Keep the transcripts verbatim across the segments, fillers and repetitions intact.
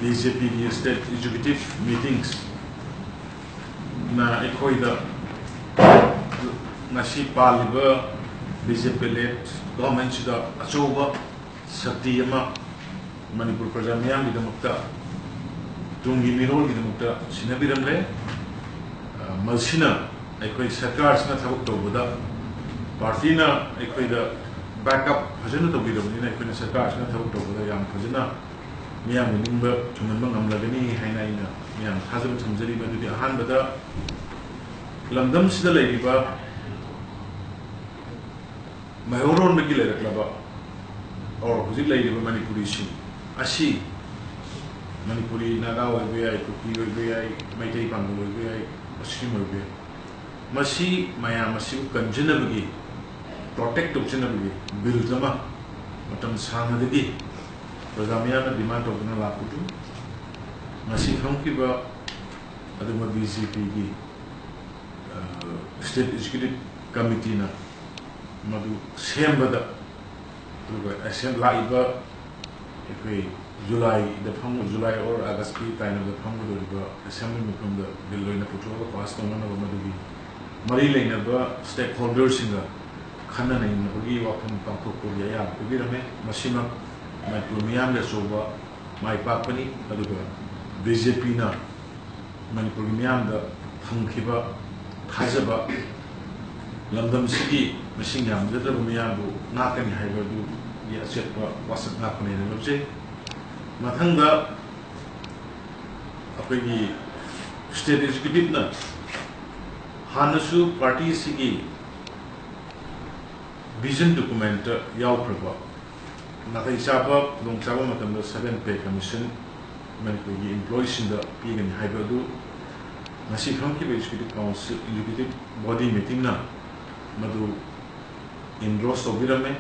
B J ꯄꯤꯒꯤ state executive meetings ꯅ ꯑꯩꯈꯣꯏꯗ ꯉꯁꯤ ꯄꯥꯜꯂꯤꯕ ꯕꯤ ꯖꯦ ꯄꯤ led government ꯁꯤꯗ ꯑꯆꯧꯕ ꯁꯛꯇꯤ ꯑꯃ ꯃꯅꯤꯄꯨꯔ ꯄ꯭ꯔꯖꯥ ꯃꯤꯌꯥꯝꯒꯤꯗꯃꯛꯇ, ꯇꯨꯡꯒꯤ ꯃꯤꯔꯣꯜꯒꯤꯗꯃꯛꯇ ꯁꯤꯟꯅꯕꯤꯔꯝꯂꯦ꯫ ꯑ, ꯃꯁꯤꯅ ꯑꯩꯈꯣꯏ ꯁꯔꯀꯥꯔꯁꯤꯅ ꯊꯕꯛ ꯇꯧꯕꯗ, ꯄꯥꯔꯇꯤꯅ ꯑꯩꯈꯣꯏꯗ backup ꯐꯖꯅ ꯇꯧꯕꯤꯔꯕꯅꯤꯅ, ꯑꯩꯈꯣꯏꯅ ꯁꯔꯀꯥꯔꯁꯤꯅ ꯊꯕꯛ ꯇꯧꯕꯗ ꯌꯥꯝ ꯐꯖꯅ ꯃꯤꯌꯥꯝꯒꯤ ꯅꯤꯡꯕ ꯊꯨꯡꯍꯟꯕ ꯉꯝꯂꯒꯅꯤ ꯍꯥꯏꯅ ꯑꯩꯅ ꯃꯤꯌꯥꯝ ꯊꯥꯖꯕ ꯊꯝꯖꯔꯤ꯫ ꯃꯗꯨꯗꯤ ꯑꯍꯥꯟꯕꯗ ꯂꯝꯗꯝꯁꯤꯗ ꯂꯩꯔꯤꯕ ꯃꯩꯍꯧꯔꯣꯟꯗꯒꯤ ꯂꯩꯔꯛꯂꯕ, or ꯍꯧꯖꯤꯛ ꯂꯩꯔꯤꯕ ꯃꯅꯤꯄꯨꯔꯤꯁꯤꯡ ꯑꯁꯤ, ꯃꯅꯤꯄꯨꯔꯤ ꯅꯥꯒꯥ ꯑꯣꯏꯕ ꯌꯥꯏ, ꯀꯨꯀꯤ ꯑꯣꯏꯕ ꯌꯥꯏ, ꯃꯩꯇꯩ ꯄꯥꯉꯜ ꯑꯣꯏꯕ ꯌꯥꯏ, ꯃꯨꯁꯂꯤꯝ ꯑꯣꯏꯕ ꯌꯥꯏ, ꯃꯁꯤ ꯃꯌꯥꯝ ꯑꯁꯤꯕꯨ ꯀꯟꯖꯅꯕꯒꯤ, protect ꯇꯧꯖꯅꯕꯒꯤ ꯕꯤꯜ ꯑꯃ ꯃꯇꯝ ꯁꯥꯡꯅꯗꯒꯤ ꯄ꯭ꯔꯖꯥ ꯃꯤꯌꯥꯝꯅ demand ꯇꯧꯗꯨꯅ ꯂꯥꯛꯄꯗꯨ, ꯉꯁꯤ ꯐꯝꯈꯤꯕ ꯑꯗꯨꯒꯨꯝꯕ ꯕꯤ ꯖꯦ ꯄꯤꯒꯤ state executive committee ꯅ ꯃꯗꯨ ꯁꯦꯝꯕꯗ, ꯑꯗꯨꯒ ꯑꯦꯁꯦꯝ-, ꯂꯥꯛꯏꯕ ꯑꯩꯈꯣꯏ ꯖꯨꯂꯥꯏꯗ ꯐꯝ-, ꯖꯨꯂꯥꯏ or ꯑꯥꯒꯁꯀꯤ ꯇꯥꯏꯅꯕꯗ ꯐꯝꯒꯗꯧꯔꯤꯕ ꯑꯦꯁꯦꯝꯕ꯭ꯂꯤ ꯃꯐꯝꯗ ꯕꯤꯜ ꯑꯣꯏꯅ ꯄꯨꯊꯣꯛꯑꯒ ꯄꯥꯁ ꯇꯧꯅꯅꯕ ꯃꯗꯨꯒꯤ ꯃꯔꯤ ꯂꯩꯅꯕ stakeholder ꯁꯤꯡꯒ ꯈꯟꯅ ꯅꯩꯅꯕꯒꯤ ꯋꯥꯐꯝ ꯄꯥꯡꯊꯣꯛꯄꯒꯤ ꯑꯌꯥꯕ ꯄꯤꯕꯤꯔꯝꯃꯦ꯫ ꯃꯁꯤꯃꯛ ꯃꯅꯤꯄꯨꯔ ꯃꯤꯌꯥꯝꯒꯤ ꯑꯆꯧꯕ ꯃꯥꯏ ꯄꯥꯛꯄꯅꯤ꯫ ꯑꯗꯨꯒ ꯕꯤ ꯖꯦ ꯄꯤꯅ ꯃꯅꯤꯄꯨꯔꯒꯤ ꯃꯤꯌꯥꯝꯗ ꯊꯝꯈꯤꯕ ꯊꯥꯖꯕ, ꯂꯝꯗꯝꯁꯤꯒꯤ ꯃꯁꯤꯡ ꯌꯥꯝꯖꯗ꯭ꯔꯕ ꯃꯤꯌꯥꯝꯕꯨ ꯉꯥꯛꯀꯅꯤ ꯍꯥꯏꯕꯗꯨꯒꯤ ꯑꯆꯦꯠꯄ ꯋꯥꯁꯛ ꯉꯥꯛꯄꯅꯦꯅ ꯂꯧꯖꯩ꯫ ꯃꯊꯪꯗ ꯑꯩꯈꯣꯏꯒꯤ state executive ꯅ ꯍꯥꯟꯅꯁꯨ ꯄꯥꯔꯇꯤ ꯑꯁꯤꯒꯤ vision document ꯇ ꯌꯥꯎꯈ꯭ꯔꯕ ꯅꯥꯇꯩ ꯆꯥꯕ ꯈꯨꯗꯣꯡꯆꯥꯕ ꯃꯇꯝꯗ seven pay commission ꯃꯅꯤꯄꯨꯔꯒꯤ employee ꯁꯤꯡꯗ ꯄꯤꯒꯅꯤ ꯍꯥꯏꯕ ꯑꯗꯨ ꯉꯁꯤ ꯐꯝꯈꯤꯕ executive council, executive body meeting ꯅ ꯃꯗꯨ endorse ꯇꯧꯕꯤꯔꯝꯃꯦ꯫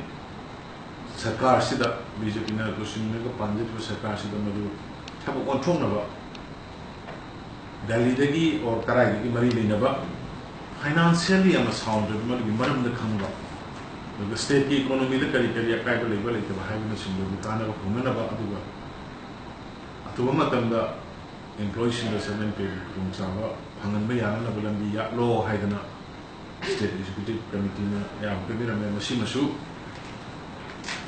ꯁꯔꯀꯥꯔꯁꯤꯗ, ꯕꯤ ꯖꯦ ꯄꯤ ꯅ ꯂꯨꯆꯤꯡꯂꯒ ꯄꯥꯟꯖꯔꯤꯕ ꯁꯔꯀꯥꯔꯁꯤꯗ ꯃꯗꯨ ꯊꯕꯛ ꯑꯣꯟꯊꯣꯛꯅꯕ ꯗꯦꯜꯂꯤꯗꯒꯤ or ꯀꯔꯥꯏꯗꯒꯤ ꯃꯔꯤ ꯂꯩꯅꯕ financially ꯌꯥꯝꯅ sound ꯑꯣꯏꯕ ꯃꯗꯨꯒꯤ ꯃꯔꯝꯗ ꯈꯪꯕ ꯑꯗꯨꯒ ꯁ꯭ꯇꯦꯠꯀꯤ ꯏꯀꯣꯅꯣꯃꯤꯗ ꯀꯔꯤ ꯀꯔꯤ ꯑꯀꯥꯏꯕ ꯂꯩꯕ ꯂꯩꯇꯕ ꯍꯥꯏꯕꯅꯆꯤꯡꯕꯒꯤ ꯀꯥꯟꯅꯕ ꯐꯪꯅꯅꯕ, ꯑꯗꯨꯒ ꯑꯊꯨꯕ ꯃꯇꯝꯗ ꯏꯝꯄ꯭ꯂꯣꯌꯤꯁꯤꯡꯗ ꯁꯕꯦꯟ ꯄꯦꯒꯤ ꯈꯨꯗꯣꯡꯆꯥꯕ ꯐꯪꯍꯟꯕ ꯌꯥꯅꯅꯕ ꯂꯝꯕꯤ ꯌꯥꯠꯂꯣ ꯍꯥꯏꯗꯅ ꯁ꯭ꯇꯦꯠ ꯑꯦꯛꯖꯤꯀ꯭ꯌꯨꯇꯤꯚ ꯀꯃꯤꯇꯤꯅ ꯑꯌꯥꯕ ꯄꯤꯕꯤꯔꯝꯃꯦ꯫ ꯃꯁꯤꯃꯁꯨ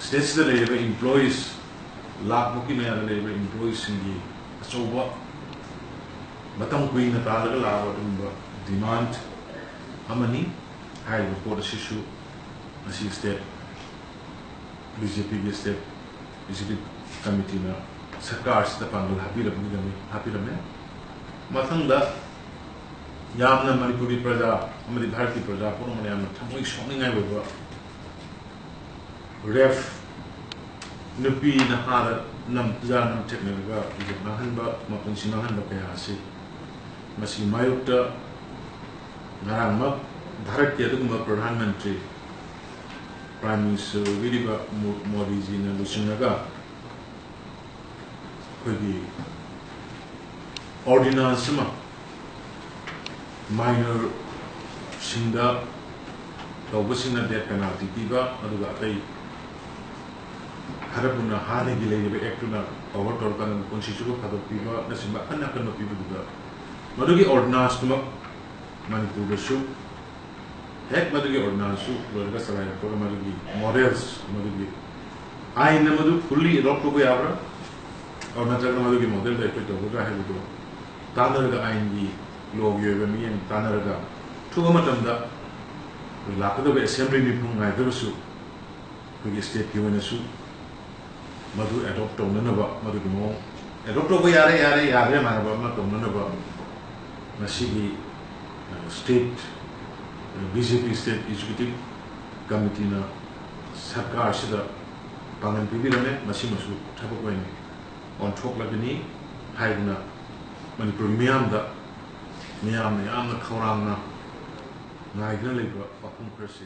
ꯁ꯭ꯇꯦꯠꯁꯤꯗ ꯂꯩꯔꯤꯕ ꯏꯝꯄ꯭ꯂꯣꯌꯤꯁ ꯂꯥꯈꯃꯨꯛꯀꯤ ꯃꯌꯥꯗ ꯂꯩꯔꯤꯕ ꯏꯝꯄ꯭ꯂꯣꯌꯤꯁꯁꯤꯡꯒꯤ ꯑꯆꯧꯕ, ꯃꯇꯝ ꯀꯨꯏꯅ ꯇꯥꯜꯂꯒ ꯂꯥꯛꯑꯕ ꯑꯗꯨꯒꯨꯝꯕ ꯗꯤꯃꯥꯟ ꯑꯃꯅꯤ꯫ ꯍꯥꯏꯔꯤꯕ ꯄꯣꯠ ꯑꯁꯤꯁꯨ ꯉꯁꯤ ꯁ꯭ꯇꯦꯠ ꯕꯤ ꯖꯦ ꯄꯤꯒꯤ ꯁ꯭ꯇꯦꯠ ꯑꯦꯛꯖꯤꯀ꯭ꯌꯨꯇꯤꯚ ꯀꯃꯤꯇꯤꯅ ꯁꯔꯀꯥꯔꯁꯤꯗ ꯄꯥꯡꯒꯜ ꯍꯥꯞꯄꯤꯔꯝꯃꯤ, ꯍꯥꯞꯄꯤꯔꯝꯃꯦ꯫ ꯃꯊꯪꯗ ꯌꯥꯝꯅ ꯃꯅꯤꯄꯨꯔꯒꯤ ꯄ꯭ꯔꯖꯥ ꯑꯃꯗꯤ ꯚꯥꯔꯠꯀꯤ ꯄ꯭ꯔꯖꯥ ꯄꯨꯝꯅꯃꯛꯅ ꯌꯥꯝꯅ ꯊꯃꯣꯏ ꯁꯣꯛꯅꯤꯡꯉꯥꯏ ꯑꯣꯏꯕ ꯔꯦꯞ, ꯅꯨꯄꯤ ꯅꯍꯥꯗ ꯅꯝ-, ꯄꯨꯖꯥ ꯅꯝꯊꯦꯛꯅꯔꯒ ꯏꯖꯠ ꯃꯥꯡꯍꯟꯕ, ꯃꯄꯨꯟꯁꯤ ꯃꯥꯡꯍꯟꯕ ꯀꯌꯥ ꯑꯁꯤ ꯃꯁꯤꯒꯤ ꯃꯥꯌꯣꯛꯇ ꯉꯔꯥꯡꯃꯛ ꯚꯥꯔꯠꯀꯤ ꯑꯗꯨꯒꯨꯝꯕ ꯄ꯭ꯔꯙꯥꯟ ꯃꯟꯇ꯭ꯔꯤ, ꯄ꯭ꯔꯥꯏꯝ ꯃꯤꯅꯤꯁꯇꯔ ꯑꯣꯏꯕꯤꯔꯤꯕ ꯃꯣ-, ꯃꯣꯗꯤꯖꯤꯅ ꯂꯨꯆꯤꯡꯉꯒ ꯑꯩꯈꯣꯏꯒꯤ ꯑꯣꯔꯗꯤꯅꯥꯟꯁ ꯑꯃ ꯃꯥꯏꯅꯔꯁꯤꯡꯗ ꯇꯧꯕꯁꯤꯡꯅ ꯗꯦꯠ ꯄꯦꯅꯥꯜꯇꯤ ꯄꯤꯕ, ꯑꯗꯨꯒ ꯑꯇꯩ ꯈꯔꯕꯨꯅ ꯍꯥꯟꯅꯒꯤ ꯂꯩꯔꯤꯕ ꯑꯦꯛꯇꯨꯅ ꯀꯣꯚꯔ ꯇꯧꯔꯀꯥꯟꯗ ꯄꯨꯟꯁꯤ ꯆꯨꯞꯄ ꯊꯥꯗꯣꯛꯄꯤꯕ, ꯅꯆꯤꯡꯕ ꯑꯀꯟ ꯑꯀꯟꯕ ꯄꯤꯕꯗꯨꯗ ꯃꯗꯨꯒꯤ ꯑꯣꯔꯗꯤꯅꯥꯟꯁꯇꯨꯃꯛ ꯃꯅꯤꯄꯨꯔꯗꯁꯨ ꯍꯦꯛ ꯃꯗꯨꯒꯤ ꯑꯣꯔꯗꯤꯅꯥꯟꯁꯁꯨ ꯂꯣꯏꯔꯒ ꯆꯂꯥꯏꯔꯛꯄꯒ ꯃꯗꯨꯒꯤ ꯃꯣꯗꯦꯜꯁ, ꯃꯗꯨꯒꯤ ꯑꯥꯏꯟꯅ ꯃꯗꯨ ꯐꯨꯜꯂꯤ ꯑꯦꯗꯣꯞ ꯇꯧꯕ ꯌꯥꯕ꯭ꯔꯥ, ꯑꯣꯔ ꯅꯠꯇ꯭ꯔꯒ ꯃꯗꯨꯒꯤ ꯃꯣꯗꯦꯜꯗ ꯑꯩꯈꯣꯏ ꯇꯧꯒꯗ꯭ꯔꯥ ꯍꯥꯏꯕꯗꯨ ꯇꯥꯟꯅꯔꯒ ꯑꯥꯏꯟꯒꯤ ꯂꯣꯒꯤ ꯑꯣꯏꯕ ꯃꯤꯠꯌꯦꯡ ꯇꯥꯟꯅꯔꯒ ꯑꯊꯨꯕ ꯃꯇꯝꯗ ꯑꯩꯈꯣꯏ ꯂꯥꯛꯀꯗꯕ ꯑꯦꯁꯦꯝꯕ꯭ꯂꯤ ꯃꯤꯐꯝ ꯉꯥꯏꯗ꯭ꯔꯒꯁꯨ ꯑꯩꯈꯣꯏꯒꯤ ꯁ꯭ꯇꯦꯠꯀꯤ ꯑꯣꯏꯅꯁꯨ ꯃꯗꯨ ꯑꯦꯗꯣꯞ ꯇꯧꯅꯅꯕ, ꯃꯗꯨꯒꯤ ꯃꯑꯣꯡ ꯑꯦꯗꯣꯞ ꯇꯧꯕ ꯌꯥꯔꯦ, ꯌꯥꯔꯦ, ꯌꯥꯗ꯭ꯔꯦ ꯃꯥꯟꯅꯕ ꯑꯃ ꯇꯧꯅꯅꯕ ꯉꯁꯤꯒꯤ, ꯑ, ꯁ꯭ꯇꯦꯠ, ꯑ, ꯕꯤ ꯖꯦ ꯄꯤ ꯁ꯭ꯇꯦꯠ ꯑꯦꯛꯖꯤꯀ꯭ꯌꯨꯇꯤꯚ ꯀꯃꯤꯇꯤꯅ ꯁꯔꯀꯥꯔꯁꯤꯗ ꯄꯥꯡꯒꯜ ꯄꯤꯕꯤꯔꯝꯃꯦ꯫ ꯃꯁꯤꯃꯁꯨ ꯊꯕꯛ ꯑꯣꯏꯅ ꯑꯣꯟꯊꯣꯛꯂꯒꯅꯤ ꯍꯥꯏꯗꯨꯅ ꯃꯅꯤꯄꯨꯔ ꯃꯤꯌꯥꯝꯗ, ꯃꯤꯌꯥꯝꯅ ꯌꯥꯝꯅ ꯈꯧꯔꯥꯡꯅ ꯉꯥꯏꯗꯨꯅ ꯂꯩꯕ ꯋꯥꯐꯝ ꯈꯔꯁꯤ